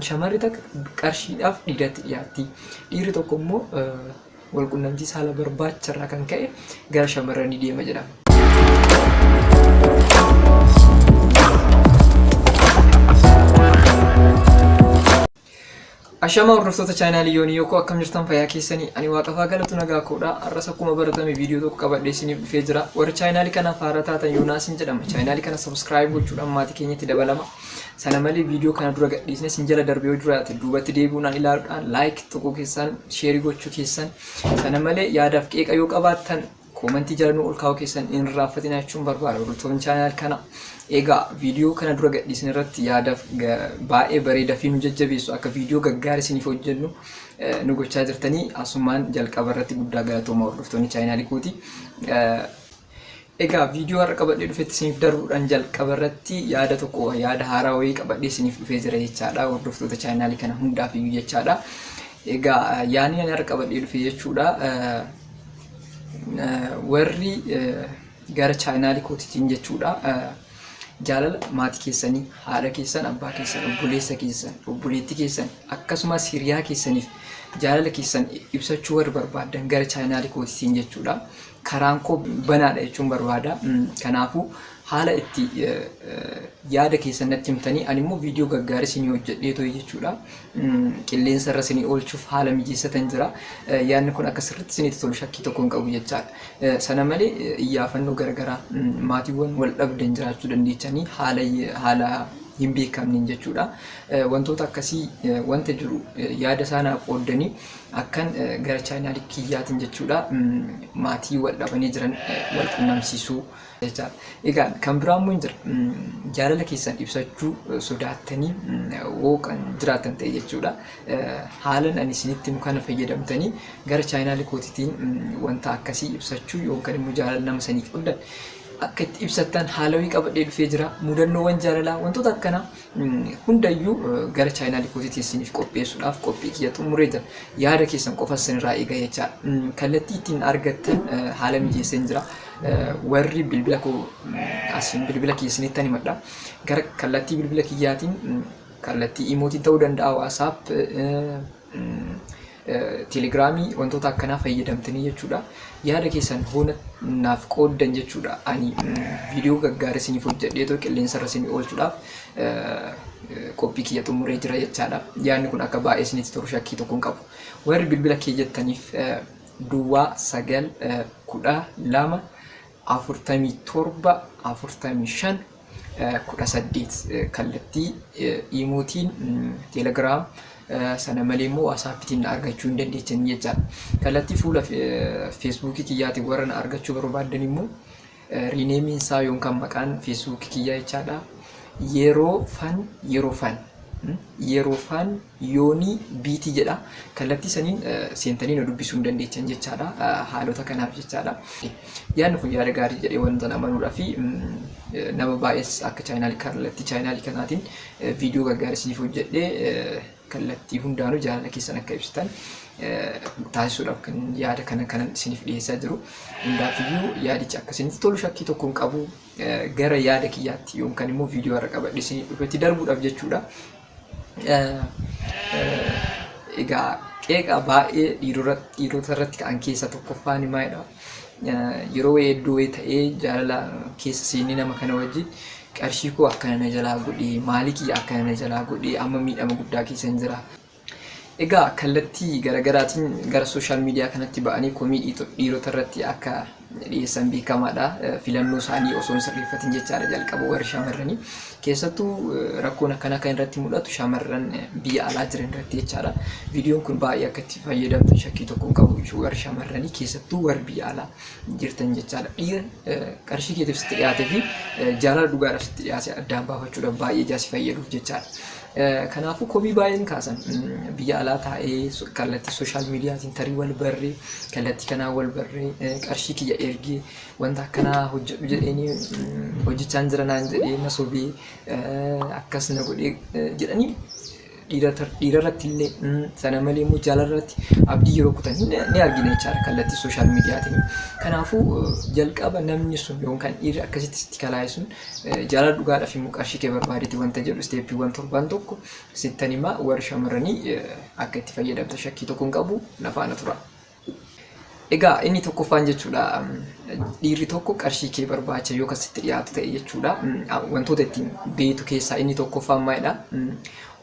Shamarri takka qarshiidhaaf dhiiratti dhiyaatti. Dhiirri tokko immoo walqunnamtii saala barbaacharraa kan ka'e gara shamarranii deema jedhama. Ashamaa hordoftoota chaanaalii Yoonii Yookoo, akkam jirtan? Fayyaa keessanii? Ani waaqafaa galatu, nagaa koodha. Har'as akkuma baratame viidiyoo tokko qabadhee isiniif dhufee jira. Warri chaanaalii kanaaf haaraa taatan, Yoonaasiin jedhama. Chaanaalii kana subscribe gochuudhaan maatii keenyatti dabalama. Sana malee viidiyoo kana dura gadhiisne isin jala darbee yoo jiraate, duubatti deebi'uudhaan ilaaluudhaan, like tuquu keessan, share gochuu keessan, sana malee yaadaaf qeeqa yoo qabaattan koomantii jala nu ol kaa'uu keessan hin irraanfatinaa jechuun barbaada, hordoftoonni chaanaal kana. Egaa viidiyoo kana dura gadhiisne irratti yaadaaf baay'ee bareedaa fi nu jajjabeessu, akka viidiyoo gaggaarii isiniif hojjennu nu gochaa jirtanii, asumaan jalqaba irratti guddaa galatooma, hordoftoonni chaanaalii kooti. Egaa viidiyoo har'a qabadhee dhufetti isiniif darbuudhaan jalqaba irratti yaada tokko, yaada haaraa wayii qabadhee isiniif dhufee jira jechaadha, hordoftoota chaanaalii kana hundaaf iyyuu jechaadha. Egaa yaadni ani har'a qabadhee dhufe jechuudha. Warri gara chaanaalii kootiitiin jechuudha. Jaalala maatii keessanii, haadha keessan, abbaa keessan, obboleessa keessan, obboleettii keessan, akkasumas hiriyaa keessaniif jaalala keessan ibsachuu warri barbaaddan gara chaanaalii kootiitiin jechuudha. Karaan koo banaadha jechuun barbaada. Kanaafuu haala itti yaada keessan natti himtanii, ani immoo viidiyoo gaggaarii isinii hojjedhee ture jechuudha. Qilleensa irra isinii oolchuuf haala mijeessatan jira. Yaadni kun akka sirriitti isinitti tolu shakkii tokko hin qabu jechaadha. Sana malee iyyaafannoo garaagaraa maatiiwwan wal dhabdan jiraachuu dandeechanii haala hin beekamneen jechuudha. Wantoota akkasii wanta jiru yaada isaanaa qooddanii akkan gara chaanaalii kiyyaatiin jechuudha maatii wal dhabanii jiran wal qunnamsiisuu jechaadha. Egaa kan biraa immoo hin jira. Jaalala keessan ibsachuu sodaattanii hoo kan jiraatan ta'e jechuudha. Haalan ani isinitti himu kana fayyadamtanii gara chaanaalii kootiitiin wanta akkasii ibsachuu yookaan immoo jaalala nama sanii qabdan akka itti ibsattan haalawii qabadhee dhufee jira. Mudannoowwan jaalalaa, wantoota akkanaa hundayyuu gara chaanaalii kootiitiin isiniif qopheessuudhaaf qophii kiyya xumuree jira. Yaada keessan qofa isinirraa eega jechaadha. Kallattii ittiin argattan haala mijeesseen jira. Warri bilbila koo asiin bilbila kiyya isinitti himadha. Gara kallattii bilbila kiyyaatiin, kallattii imootiin ta'uu danda'a, WhatsApp, Telegiraamii, wantoota akkanaa fayyadamtanii jechuudha. Yaada keessan hoona naaf qooddan jechuudha. Ani viidiyoo gaggaarii isiniif hojjedhee too qilleensa irra isinii oolchuudhaaf qophii kiyya xumuree jira jechaadha. Yaadni kun akka baay'ee isinitti tolu shakkii tokko hin qabu. Warri bilbila kee jettaniif duwwaa 9 12 47 45 18, kallattii iimootiin, Telegram, sana malee immoo WhatsAppiitiin na argachuu hin dandeechanii jechaadha. Kallattii fuula Feesbuukii kiyyaatiin warra na argachuu barbaadan immoo riineemiin isaa yookaan maqaan Feesbuukii kiyyaa jechaadha. Yeroo fan, yeroo fan, yeroo fan Yoonii Biitii jedha. Kallattii saniin seentanii na dubbisuu hin dandeechan jechaadha. Haalota kanaaf jechaadha. Yaadni kun yaada gaarii jedhee wanta amanuudhaa fi nama baay'ees akka chaayinaalii, kallattii chaayinaalii kanaatiin viidiyoo gaggaarii isiniif hojjedhee kallattii hundaanuu jaalala keessan akka ibsitan taasisuudhaaf kan yaada kana kanan isiniif dhiyeessaa jiru. Hundaafiyyuu yaadichi akka isinitti tolu shakkii tokko hin qabu. Gara yaada kiyyaatti yookaan immoo viidiyoo har'a qabadhe isiniif dhufetti darbuudhaaf jechuudha. Egaa qeeqa baay'ee dhiirota irratti ka'an keessaa tokkoffaan maalidha? Yeroo wayii iddoo wayii ta'ee jaalala keessa seenee nama kana wajjin qarshii koo akkana na jalaa godhee, maalii kiyya akkana na jalaa godhee, amma miidhama guddaa keessa hin jira. Egaa kallattii garaagaraatiin gara sooshaal miidiyaa kanatti ba'anii komii dhiirota irratti akka dhiyeessan beekamaadha. Filannoo isaanii osoo hin sirreeffatin jechaadha jalqaba warri shamarranii. Keessattuu rakkoon akkanaa kan irratti mul'atu shamarran biyya alaa jiran irratti jechaadha. Viidiyoon kun baay'ee akka itti fayyadamtan shakkii tokko hin qabu, warri shamarranii, keessattuu warri biyya alaa jirtan jechaadha. Dhiira qarshii keetiif sitti dhiyaatee fi jaalala dhugaadhaaf sitti dhiyaate addaan baafachuudhaaf baay'ee ijaa si fayyaduuf jechaadha. Kanaafuu komii baay'een kaasan, biyya alaa taa'ee kallattii sooshaal miidiyaatiin tarii wal barree, kallattii kanaan wal barree, qarshii kiyya ergee, wanta akkanaa hojjedhu jedheenii hojjechaan jira naan jedhee na sobee, akkas na godhee jedhanii Dhiirarratti illee sana malee immoo jaalalarratti abdii yeroo kutan ni argina jechaadha kallattii social mediaatiin. Kanaafuu jalqaba namni sun yookaan dhiirri akkasitti sitti kalaa'e sun jaalala dhugaadhaaf immoo qarshii kee barbaadeeti wanta jedhu stepiiwwan torban tokko sittan himaa, warri shamarranii akka itti fayyadamta shakkii tokko hin qabu, na faana tura. Egaa inni tokkoffaan jechuudha, dhiirri tokko qarshii kee barbaacha yoo kan sitti dhiyaatu ta'e jechuudha. Wantoota ittiin beektu keessaa inni tokkoffaan maalidha?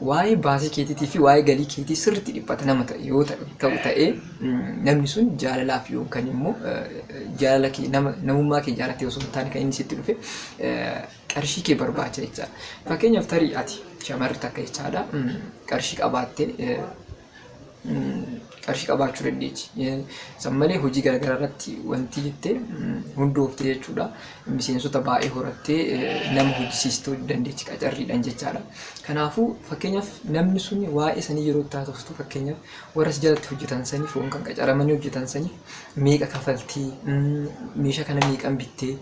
Waa'ee baasii keetiitii fi waa'ee galii keetii sirriitti dhiphata nama ta'e yoo ta'u ta'ee, namni sun jaalalaaf yookaan immoo jaalala kee nama namummaa kee jaalatee osoo hin taane kan inni sitti dhufe qarshii kee barbaacha jechaadha. Fakkeenyaaf, tarii ati shamarri takka jechaadha, qarshii qabaattee, qarshii qabaachuu dandeechi. San malee hojii garaagaraa irratti wanti jettee hundooftee jechuudha. Miseensota baay'ee horattee nama hojjisiistuu dandeechi qacarriidhaan jechaadha. Kanaafuu fakkeenyaaf namni sun waa'ee sanii yeroo itti haasoftu, fakkeenyaaf warra si jalatti hojjetan saniif yookaan qacaramanii hojjetan saniif meeqa kafaltee, meeshaa kana meeqan bittee,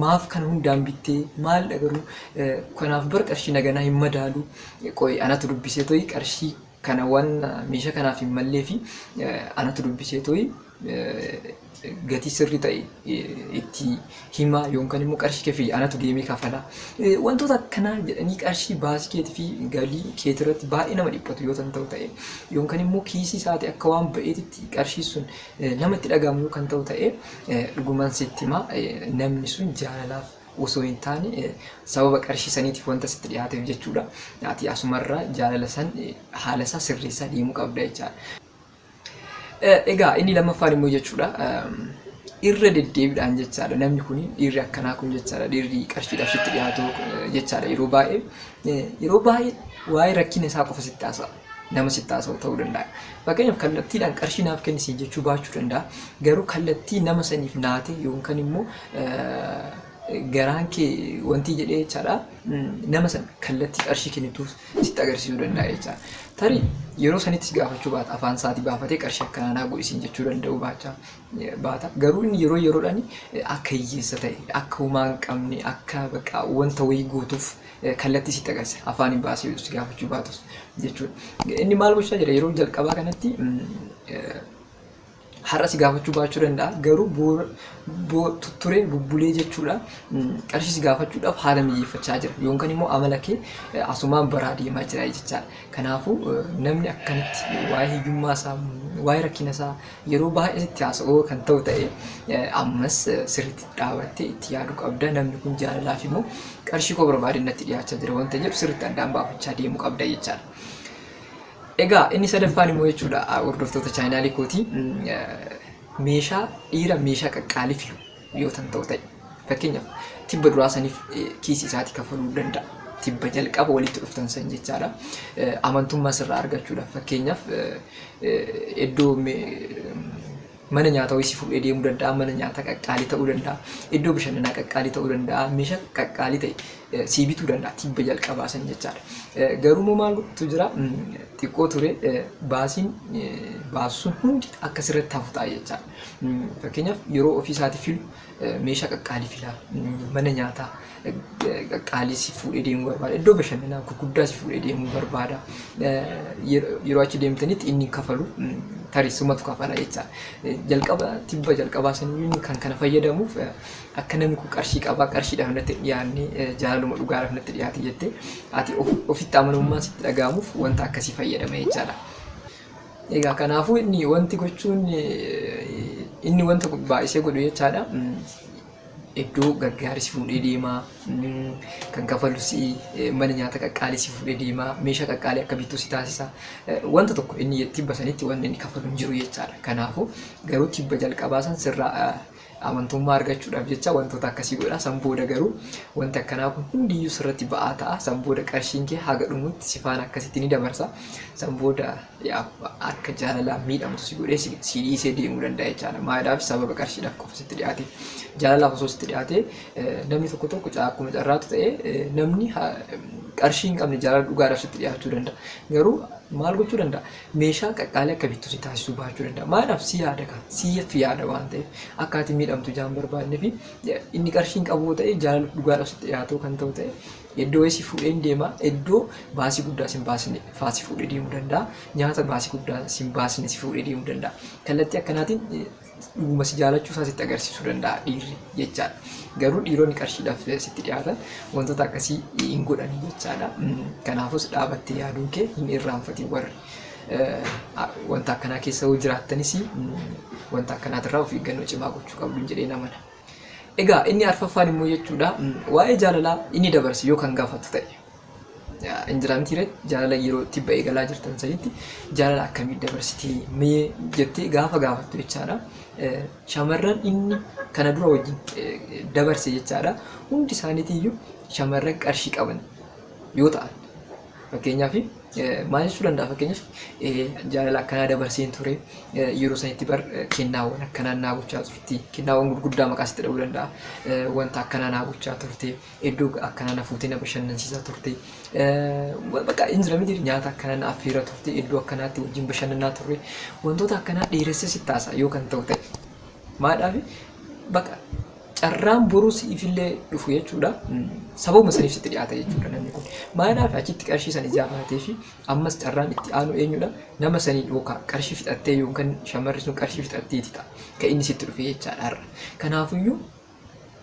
maaf kana hundaan bittee, maalidha garuu kanaaf bar qarshii naganaa hin madaalu, qo'i anatu dubbisee to'i qarshii kana waan meeshaa kanaaf hin mallee fi anatu dubbisee to'i gatii sirrii ta'e itti himaa yookaan immoo qarshii kee fi anatu deemee kafala. Wantoota akkanaa jedhanii qarshii baasii keetii fi galii keetii irratti baay'ee nama dhiphatu yoo ta'u ta'e, yookaan immoo kiisii isaati akka waan ba'eetitti qarshii sun nama itti dhaga'amu yoo kan ta'u ta'e, dhugumaan sitti himaa, namni sun jaalalaaf osoo hin taane sababa qarshii saniitiif wanta sitti dhiyaateef jechuudha. Ati asumarraa jaalala san haala isaa sirreessaa deemuu qabda jechaadha. Egaa inni lammaffaan immoo jechuudha, irra deddeebiidhaan jechaadha, namni kun, dhiirri akkanaa kun jechaadha, dhiirri qarshiidhaaf sitti dhiyaatu jechaadha, yeroo baay'ee waa'ee rakkina isaa qofa sitti haasa'a. Nama sitti haasa'u ta'uu danda'a. Fakkeenyaaf kallattiidhaan qarshii naaf kennisiin jechuu baachuu danda'a. Garuu kallattii nama saniif naate yookaan immoo garaan kee wanti jedhee jechaadha, nama sana kallattii qarshii kennituuf sitti agarsiisuu danda'a jechaadha. Tarii yeroo sanitti si gaafachuu baata, afaan isaatii baafatee qarshii akkanaa naa godhisiin jechuu danda'u baachaa baata. Garuu inni yeroo yeroodhaan akka hiyyeessa ta'e, akka homaa hin qabne, akka bakka wanta wayii guutuuf kallattii sitti agarsiisa. Afaan hin baasee si gaafachuu baatus jechuudha. Inni maal gochaa jira? Yeroo jalqabaa kanatti har'a si gaafachuu baachuu danda'a. Garuu turee bubbulee jechuudha, qarshii si gaafachuudhaaf haala mijeeffachaa jira. Yookaan immoo amala kee asumaan baraa deemaa jira jechaadha. Kanaafuu namni akkanatti waa'ee hiyyummaa isaa, waa'ee rakkina isaa yeroo baay'ee sitti haasa'uu kan ta'u ta'e, ammas sirriitti dhaabattee itti yaaduu qabda. Namni kun jaalalaaf immoo qarshii koo barbaade natti dhiyaachaa jira wanta jedhu sirriitti addaan baafachaa deemuu qabda jechaadha. Egaa inni sadaffaan immoo jechuudha, hordoftoota channelii kootii, meeshaa dhiira meeshaa qaqqaalii filu yoo tan ta'u ta'e, fakkeenyaaf tibba duraa saniif kiisii isaatii kafaluu danda'a. Tibba jalqaba walitti dhuftan san jechaadha. Amantummaa sirraa argachuudhaaf fakkeenyaaf iddoo mana nyaataa wayii si fuudhee deemuu danda'a. Mana nyaataa qaqqaalii ta'uu danda'a. Iddoo bashannanaa qaqqaalii ta'uu danda'a. Meeshaa qaqqaalii ta'e sii bituu danda'a tibba jalqabaa san jechaadha. Garuu immoo maaltu jira? Xiqqoo ture baasiin baasu sun hundi akka sirratti hafu ta'a jechaadha. Fakkeenyaaf yeroo ofii isaatii filu meeshaa qaqqaalii fila. Mana nyaataa qaqqaalii si fuudhee deemuu barbaada. Iddoo bashannanaa gurguddaa si fuudhee deemuu barbaada. Yeroo achi deemtanitti inni kafalu, tarii sumatu kafala jechaadha. Jalqaba tibba jalqabaa saniyyuu inni kan kana fayyadamuuf akka namni kun qarshii qabaa, qarshiidhaaf natti dhiyaanne, jaalaluma dhugaadhaaf natti dhiyaate jettee ati ofitti amanamummaan sitti dhaga'amuuf wanta akkasii fayyadama jechaadha. Egaa kanaafuu inni wanti gochuun inni wanta baay'isee godhu jechaadha. Iddoo gaggaarii si fuudhee deemaa, kan kafalu si, mana nyaata qaqqaalii si fuudhee deemaa, meeshaa qaqqaalii akka bittu si taasisa. Wanta tokko inni tibba sanitti wanni inni kafalu hin jiru jechaadha. Kanaafuu garuu tibba jalqabaa san sirraa amantummaa argachuudhaaf jecha wantoota akkasii godha. San booda garuu wanti akkanaa kun hundiyyuu sirratti ba'aa ta'a. San booda qarshiin kee haga dhumutti si faana akkasitti ni dabarsa. San booda akka jaalalaan miidhamtu si godhee si dhiisee deemuu danda'a jechaadha. Maaliidhaaf? Sababa qarshiidhaaf qofa sitti dhiyaate. Jaalalaaf osoo sitti dhiyaate, namni tokko tokko akkuma carraatu ta'e namni qarshii hin qabne jaalala dhugaadhaaf sitti dhiyaachuu danda'a. Garuu maal gochuu danda'a? Meeshaa qaqqaalii akka bittu si taasisuu baachuu danda'a. Maaliidhaaf? Si yaada kan siif yaada waan ta'eef, akka ati miidhamtu jaan barbaadne fi inni qarshii hin qabu ta'e jaalala dhugaadhaaf sitti dhiyaatu kan ta'u ta'e Iddoo wayii si fuudhee hin deema. Iddoo baasii guddaa si hin baasne faa si fuudhee deemuu danda'a. Nyaata baasii guddaa si hin baasne si fuudhee deemuu danda'a. Kallattii akkanaatiin dhuguma si jaalachuu isaa sitti agarsiisuu danda'a dhiirri jechaadha. Garuu dhiironni qarshiidhaaf sitti dhiyaatan wantoota akkasii hin godhanii jechaadha. Kanaafus dhaabattee yaaduun kee hin irraanfatiin warri wanta akkanaa keessa yoo jiraattanis wanta akkanaatirraa of eeggannoo cimaa gochuu qabdu jedheen amana. Egaa inni arfaffaan immoo jechuudha waa'ee jaalalaa inni dabarse yoo kan gaafatu ta'e. Hin jira miti ree jaalala yeroo tibba eegalaa jirtan sanitti jaalala akkamii dabarsitee mee jettee gaafa gaafattu jechaadha. Shamarran inni kana dura wajjin dabarse jechaadha. Hundi isaaniitiyyuu shamarran qarshii qaban yoo ta'an fakkeenyaaf maal jechuu danda'a fakkeenyaaf jaalala akkanaa dabarseen ture yeroo sanitti bar kennaawwan akkanaa naa gochaa turti kennaawwan gurguddaa maqaa sitti dha'uu danda'a wanta akkanaa naa gochaa turte iddoo akkanaa na fuutee na bashannansiisaa turte bakka hin jira miti nyaata akkanaa na affeeraa turte iddoo akkanaatti wajjin bashannanaa turre wantoota akkanaa dheeressee sitti haasa'a yoo kan ta'u ta'e maadhaaf bakka carraan boruu siifillee dhufu jechuudha. Sababuma saniif sitti dhiyaata jechuudha namni kun. Maadhaaf achitti qarshii san ijaa baatee fi ammas carraan itti aanu eenyudha? Nama saniin yookaan qarshii fixattee yookaan shamarri sun qarshii fixatteeti ta'a. Kan inni sitti dhufe jechaadha har'a. Kanaafuyyuu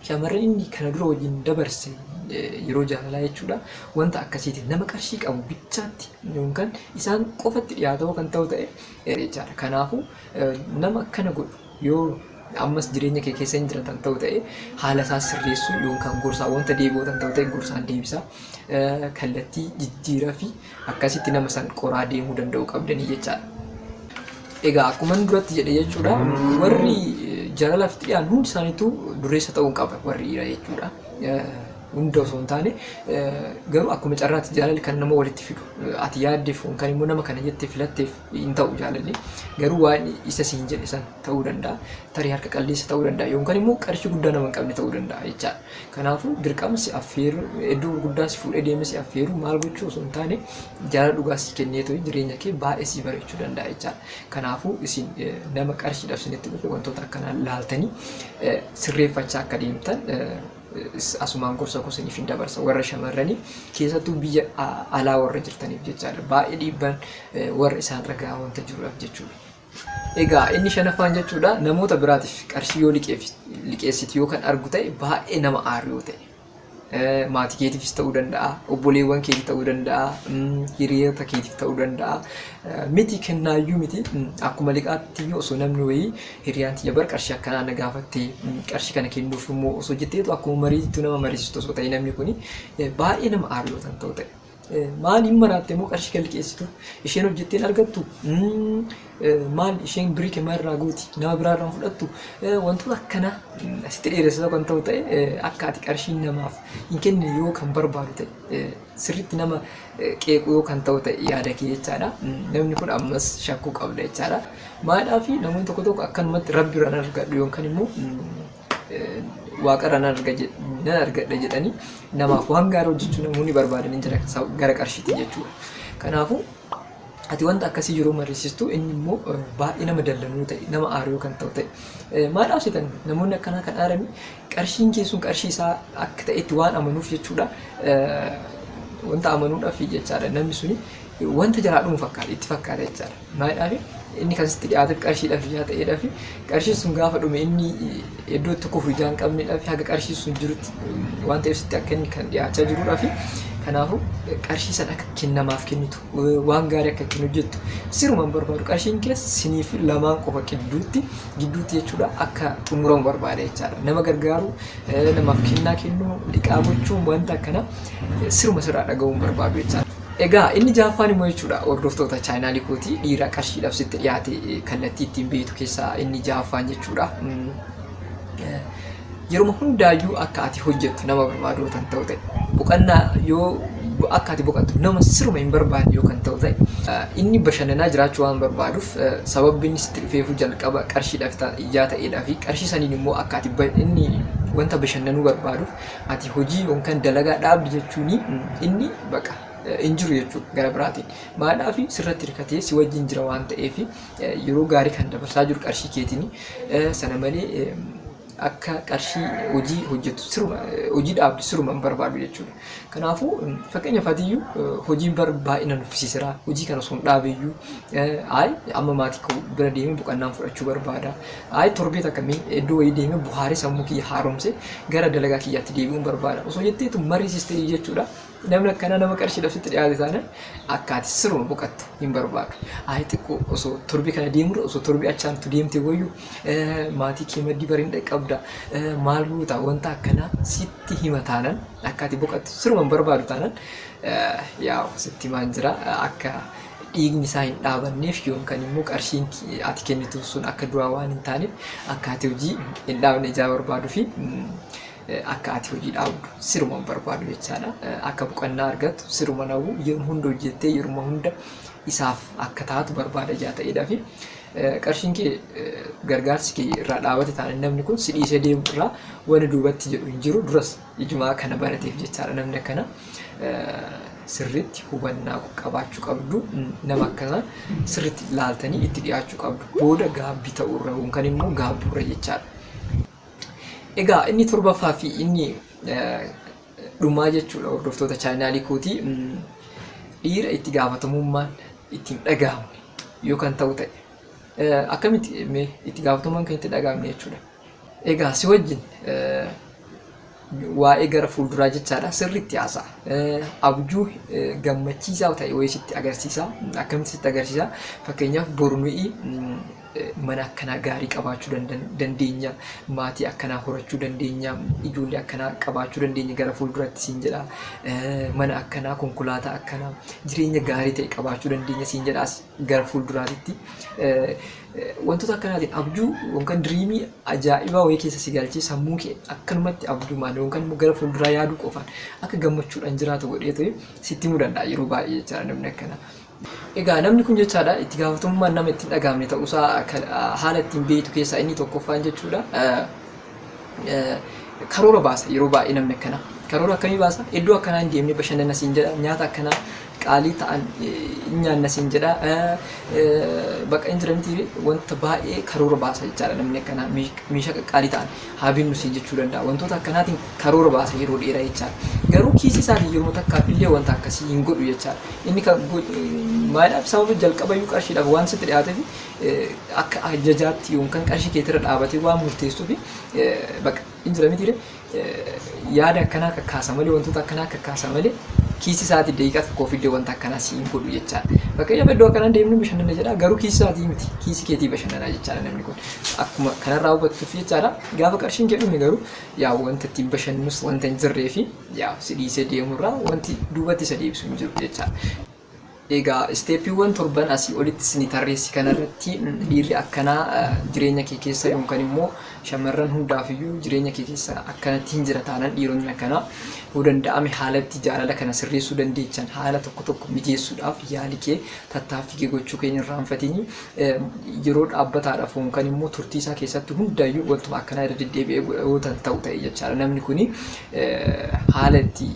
shamarran inni kana dura wajjin dabarse yeroo jaalalaa jechuudha wanta akkasiitiin nama qarshii qabu bichaatti yookaan isaan qofatti dhiyaatoo kan ta'u ta'e jechaadha. Kanaafuu nama akkana godhu yoo ammas jireenya kee keessa hin jira kan ta'u ta'e haala isaa sirreessuu yookaan gorsaa wanta deebi'uu kan ta'u ta'e gorsaan deebisaa kallattii jijjiiraa fi akkasitti nama san qoraa deemuu danda'u qabdanii jechaadha. Egaa akkuma duratti jedhe jechuudha warri jaalalaaf itti dhiyaatan hundi isaaniitu dureessa ta'uu qaba warri dhiiraa jechuudha. Hunda osoo hin taane garuu akkuma carraatti jaalalli kan nama walitti fidu ati yaaddeef yookaan immoo nama kana jettee filatteef hin ta'u jaalalli garuu waan isa siin jedhe san ta'uu danda'a tarii harka qalleessa ta'uu danda'a yookaan immoo qarshii guddaa nama hin qabne ta'uu danda'a jechaadha. Kanaafuu dirqama si affeeru iddoo gurguddaa si fuudhee deemee si affeeru maal gochuu osoo hin taane jaalala dhugaa si kennee too'i jireenya kee baay'ee si bareechuu danda'a jechaadha. Kanaafuu isin nama qarshiidhaaf isinitti dhufe wantoota akkanaa laaltanii sirreeffachaa akka deemtan asumaan gorsa koo isiniif hin dabarsa warra shamarranii keessattuu biyya alaa warra jirtaniif jechaadha. Baay'ee dhiibbaan warra isaan ragaa wanta jiruudhaaf jechuudha. Egaa inni shanaffaan jechuudha namoota biraatiif qarshii yoo liqeessitu yoo kan argu ta'e baay'ee nama aaru yoo ta'e. Maatii keetiifis ta'uu danda'a, obboleewwan keetii ta'uu danda'a, hiriyoota keetiif ta'uu danda'a. Miti kennaayyuu miti akkuma liqaatti iyyuu osoo namni wayii hiriyaan tiyya bar qarshii akkanaa na gaafatte qarshii kana kennuuf immoo osoo jetteetu akkuma mariitu nama mariisistu osoo ta'e namni kuni baay'ee nama aaru yoo ta'u ta'e. Maal hin maraatte immoo qarshii kan liqeessitu isheen hojjettee hin argattu maal isheen birii kee maal irraa gooti nama biraa irraa hin fudhattu wantoota akkanaa asitti dheeressita kan ta'u ta'e akka ati qarshii namaaf hin kennine yoo kan barbaadu ta'e sirriitti nama qeequ yoo kan ta'u ta'e yaada kee jechaadha. Namni kun ammas shakkuu qabda jechaadha. Maadhaa fi namoonni tokko tokko akkanumatti rabbi irraa nan argadhu yookaan immoo waaqarraa nan argadha jedhanii namaaf waan gaarii hojjechuu namoonni barbaadan hin jira gara qarshiitti jechuudha. Kanaafuu ati wanta akkasii yeroo mariisistu inni immoo baay'ee nama dallanuu ta'e nama aaru yoo kan ta'u ta'e maal dhaabsitan namoonni akkanaa kan aarani qarshiin kee sun qarshii isaa akka ta'etti waan amanuuf jechuudha wanta amanuudhaaf jechaadha namni suni wanta jalaa dhumu fakkaata itti fakkaata jechaadha maal inni kan sitti dhiyaate qarshiidhaaf ijaa ta'eedhaaf qarshiin sun gaafa dhume inni iddoo itti kufu ijaa hin qabneedhaaf haga qarshiin sun jirutti waan ta'eef sitti akka inni kan dhiyaachaa jiruudhaaf kanaafuu qarshii san akka kennamaaf kennitu waan gaarii akka ittiin hojjettu sirumaan barbaadu qarshiin kees sinii fi lamaan qofa gidduutti gidduutti jechuudha akka xumuramu barbaada jechaadha nama gargaaru namaaf kennaa kennuu liqaa gochuu wanta akkana siruma sirraa dhaga'uun barbaadu jechaadha. Egaa inni jaaffaan immoo jechuudha hordoftoota chaayinaalii kootii dhiira qarshiidhaaf sitti dhiyaate kallattii ittiin beektu keessaa inni jaaffaan jechuudha. Yeruma hundaayyuu akka ati hojjettu nama barbaadu kan ta'u ta'e boqannaa yoo akka ati boqattu nama siruma hin barbaanne yoo kan ta'u ta'e inni bashannanaa jiraachuu waan barbaaduuf sababni inni sitti dhufeefuu jalqaba qarshiidhaaf ijaa ta'eedhaa fi qarshii saniin immoo akka ati inni wanta bashannanuu barbaaduuf ati hojii yookaan dalagaa dhaabdi jechuun inni baqa hin jiru jechuudha gara biraatiin. Maadhaa fi sirratti hirkatee si wajjin jira waan ta'eef yeroo gaarii kan dabarsaa jiru qarshii keetiin sana malee Akka qarshii hojii hojjettu siruma hojii dhaabdu siruma hin barbaadu jechuudha. Kanaafuu fakkeenyaaf atiyyuu hojiin bar baay'ee na nuffisiiseera. Hojii kana osoo hin dhaabeyyuu ayi amma maatii koo bira deemee boqannaan fudhachuu barbaada. Ayi torbee takka mee iddoo wayii deemee bohaaree sammuu kiyya haaromsee gara dalagaa kiyyaatti deebi'uun barbaada. Osoo jetteetu mariisistee jechuudha. Namni akkanaa nama qarshiidhaaf sitti dhiyaate taanaan akka ati siruma boqattu hin barbaadu. Ayi xiqqoo osoo torbee kana deemurra osoo torbee achaantu deemte wayyu maatii kee maddii bariin dhaqqabda maal goota wanta akkanaa sitti hima taanaan akka ati boqattu siruma hin barbaadu taanaan yaa sitti himaan jira akka dhiigni isaa hin dhaabanneef yookaan immoo qarshiin ati kennituuf sun akka duraa waan hin taaneef akka ati hojii hin dhaabne ijaa barbaaduu fi akka ati hojii dhaabdu siruma hin barbaadu jechaadha. Akka boqonnaa argattu siruma nawwu yeruma hunda hojjettee yeruma hunda isaaf akka taatu barbaada ijaa ta'eedhaa fi qarshiin kee gargaarsi kee irraa dhaabate taanaan namni kun si dhiisee deemu irraa wani duubatti jedhu hin jiru duras ijumaa kana barateef jechaadha namni akkana sirriitti hubannaa qabaachuu qabdu nama akkana sirriitti laaltanii itti dhiyaachuu qabdu booda gaabbii ta'uurra yookaan immoo gaabbuurra jechaadha. Egaa inni torbaffaa fi inni dhumaa jechuudha hordoftoota chaanaalii kootii dhiira itti gaafatamummaan itti hin dhaga'amne yoo kan ta'u ta'e akkamitti mee itti gaafatamummaan kan itti dhaga'amne jechuudha. Egaa si wajjin waa'ee gara fuulduraa jechaadha sirriitti haasa'a. Abjuu gammachiisaa ta'e wayii sitti agarsiisa. Akkamitti sitti agarsiisa? Fakkeenyaaf boru nuyi mana akkanaa gaarii qabaachuu dandeenya, maatii akkanaa horachuu dandeenya, ijoollee akkanaa qabaachuu dandeenya gara fuulduratti siin jedha. Mana akkanaa, konkolaataa akkanaa, jireenya gaarii ta'e qabaachuu dandeenya siin jedha as gara fuulduraatitti. Wantoota akkanaatiin abjuu yookaan diriimii ajaa'ibaa wayii keessa si galchee sammuu kee akkanumatti abjuumaan yookaan immoo gara fuulduraa yaaduu qofaan akka gammachuudhaan jiraatu godhee ta'e sitti himuu danda'a yeroo baay'ee jechaadha namni akkanaa. Egaa namni kun jechaadha itti gaafatamummaan nama ittiin dhaga'amne ta'uusaa haala ittiin beektu keessaa inni tokkoffaan jechuudha. Karoora baasa yeroo baay'ee namni akkanaa. Karoora akkamii baasa? Iddoo akkanaa hin deemnee bashannana siin jedha. Nyaata akkanaa qaalii ta'an hin nyaanna siin jedha. Bakka hin jira miti wanta baay'ee karoora baasa jechaadha namni akkanaa. Meeshaa qaqqaalii ta'an haa binnu siin jechuu danda'a. Wantoota akkanaatiin karoora baasa yeroo dheeraa jechaadha. Garuu kiisii isaatiin yeroo takkaaf illee wanta akkasii hin godhu jechaadha. Inni kan maaliidhaaf sababa jalqabayyuu qarshiidhaaf waan sitti dhiyaateef akka ajajaatti yookaan qarshii keetirra dhaabatee waan murteessuuf bakka hin jira mitiire yaada akkanaa kakkaasa malee wantoota akkanaa kakkaasa malee kiisii isaatii daqiiqaa tokkoof illee wanta akkanaa si hin godhu jechaadha. Fakkeenyaaf iddoo akkanaa deemnu bashannana jedha garuu kiisii isaatii miti kiisii keetii bashannanaa jechaadha namni kun akkuma kanarraa hubattuuf jechaadha gaafa qarshiin kee dhume garuu yaa wanta ittiin bashannanus wanta hin jirree fi yaa si dhiisee deemurraa wanti duubatti isa deebisu hin jiru jechaadha. Egaa isteeppiiwwan torban asii olitti isinii tarreessi kanarratti dhiirri akkanaa jireenya kee keessa yookaan immoo shamarran hundaafiyyuu jireenya kee keessa akkanatti hin jira taanaan dhiironni akkanaa yoo danda'ame haalatti jaalala kana sirreessuu dandeechan haala tokko tokko mijeessuudhaaf yaali kee tattaaffii kee gochuu keenya irraanfatini yeroo dhaabbataadhaaf yookaan immoo turtii isaa keessatti hundayyuu wantuma akkanaa irra deddeebi'ee godha yoo ta'u ta'e jechaadha namni kuni haala itti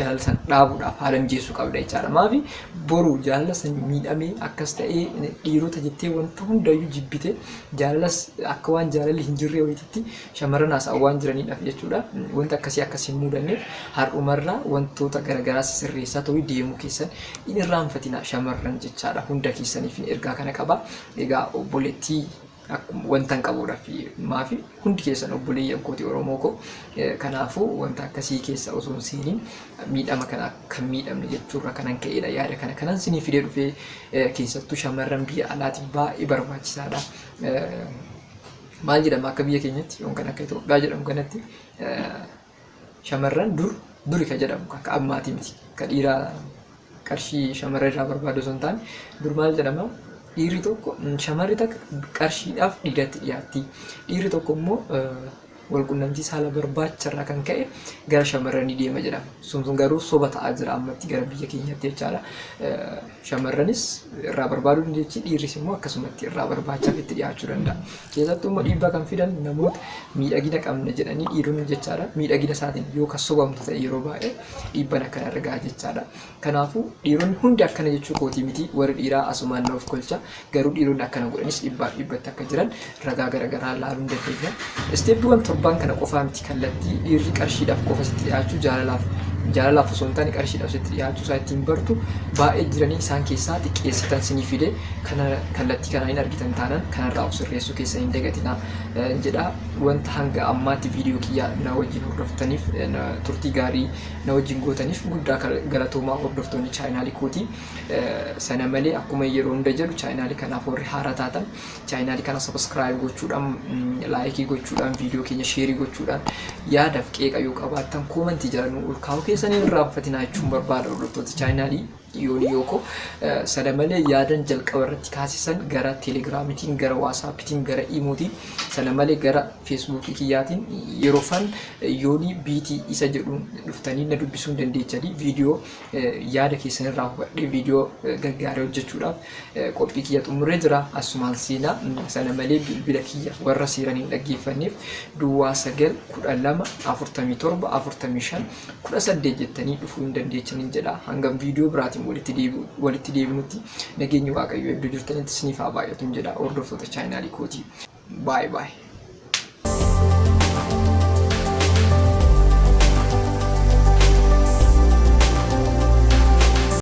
jaalala san dhaabuudhaaf haala mijeessuu qabda jechaadha. Maafi boru jaalala san miidhamee akkas ta'ee dhiirota jettee wanta hundayyuu jibbite jaalalas akka waan jaalalli hin jirree wayititti shamarran haasa'an waan jiraniidhaaf jechuudha. Wanta akkasii akkas hin mudanneef har'umarraa wantoota garaagaraa sirreessaa ta'uu deemuu keessan hin irraanfatina shamarran jechaadha. Hunda keessaniif ergaa kana qaba. Egaa obboleettii akkuma wanta hin qabuudhaaf maafi hundi keessan obboleeyyan kooti Oromoo koo kanaafuu wanta akkasii keessa osoo hin seeniin miidhama kana akka hin miidhamne jechuurra kanan ka'eedha yaada kana kanan sinii fidee dhufee keessattuu shamarran biyya alaatiif baay'ee barbaachisaadha. Maal jedhama akka biyya keenyatti yookaan akka Itoophiyaa jedhamu kanatti shamarran dur duri ka jedhamu akka ammaatii miti ka dhiiraa qarshii shamarra irraa barbaadu osoo hin taane dur maal jedhama dhiirri tokko shamarri takka qarshiidhaaf dhiiratti dhiyaatti dhiirri tokko immoo walqunnamtii saala barbaacha irraa kan ka'e gara shamarranii deema jedhama sun sun garuu soba ta'aa jira ammatti gara biyya keenyatti jechaadha shamarranis irraa barbaaduu dandeechi dhiirris immoo akkasumatti irraa barbaachaaf itti dhiyaachuu danda'a Keessattuu immoo dhiibbaa kan fidan namoota miidhagina qabna jedhanii dhiironni jechaadha. Miidhagina isaatiin yoo kan sobamtu ta'e yeroo baay'ee dhiibban akkana irra gaha jechaadha. Kanaafuu dhiironni hundi akkana jechuu kootii miti warri dhiiraa asumaan na of kolcha garuu dhiironni akkana godhanis dhibbaaf dhibbatti akka jiran ragaa garaagaraa laaluu ni dandeenya. Isteeppiiwwan Torban kana qofaa miti, kallattii dhiirri qarshiidhaaf qofa sitti dhiyaachuu, jaalalaaf osoo hin taane qarshiidhaaf sitti dhiyaachuu isaa ittiin bartu baay'ee jiranii, isaan keessaa xiqqeessitan sinii fide. Kana kallattii kanaan hin argitan taanaan kanarraa of sirreessuu keessan hin dagatinaa jedha. Wanta hanga ammaatti viidiyoo kiyya na wajjin hordoftaniif, turtii gaarii na wajjin gootaniif guddaa galatoomaa, hordoftoonni chaayinaalii kooti. Sana malee akkuma yeroo hunda jedhu, chaayinaalii kanaaf warri haaraa taatan chaayinaalii kana subscribe gochuudhaan, like gochuudhaan, viidiyoo keenya share gochuudhaan, yaadaaf qeeqa yoo qabaattan comment jala nu ol kaa'uu keessanii hin irraanfatinaa jechuun barbaada, hordoftoota chaayinaalii yoon yooko. Sana malee yaadan jalqaba irratti kaasisan gara Telegiraamitiin, gara WhatsAppitiin, gara Imootiin, sana malee gara Feesbuukii kiyyaatiin yeroo fan yoonii biitii isa jedhuun dhuftanii na dubbisuu hin dandeechanii, viidiyoo yaada keessan irraa hubadhee viidiyoo gaggaarii hojjechuudhaaf qophii kiyya xumuree jira. Asumaan seenaa. Sana malee bilbila kiyya warra seeran hin dhaggeeffanneef 09 12 47 45 18 jettanii dhufuu hin dandeechanii jedha. Hangam viidiyoo biraatiin walitti deebinutti nageenyi Waaqayyoo iddoo jirtanitti isiniif haa baay'atu jedha, hordoftoota chaayinaalii kootii. Baay'ee baay'ee.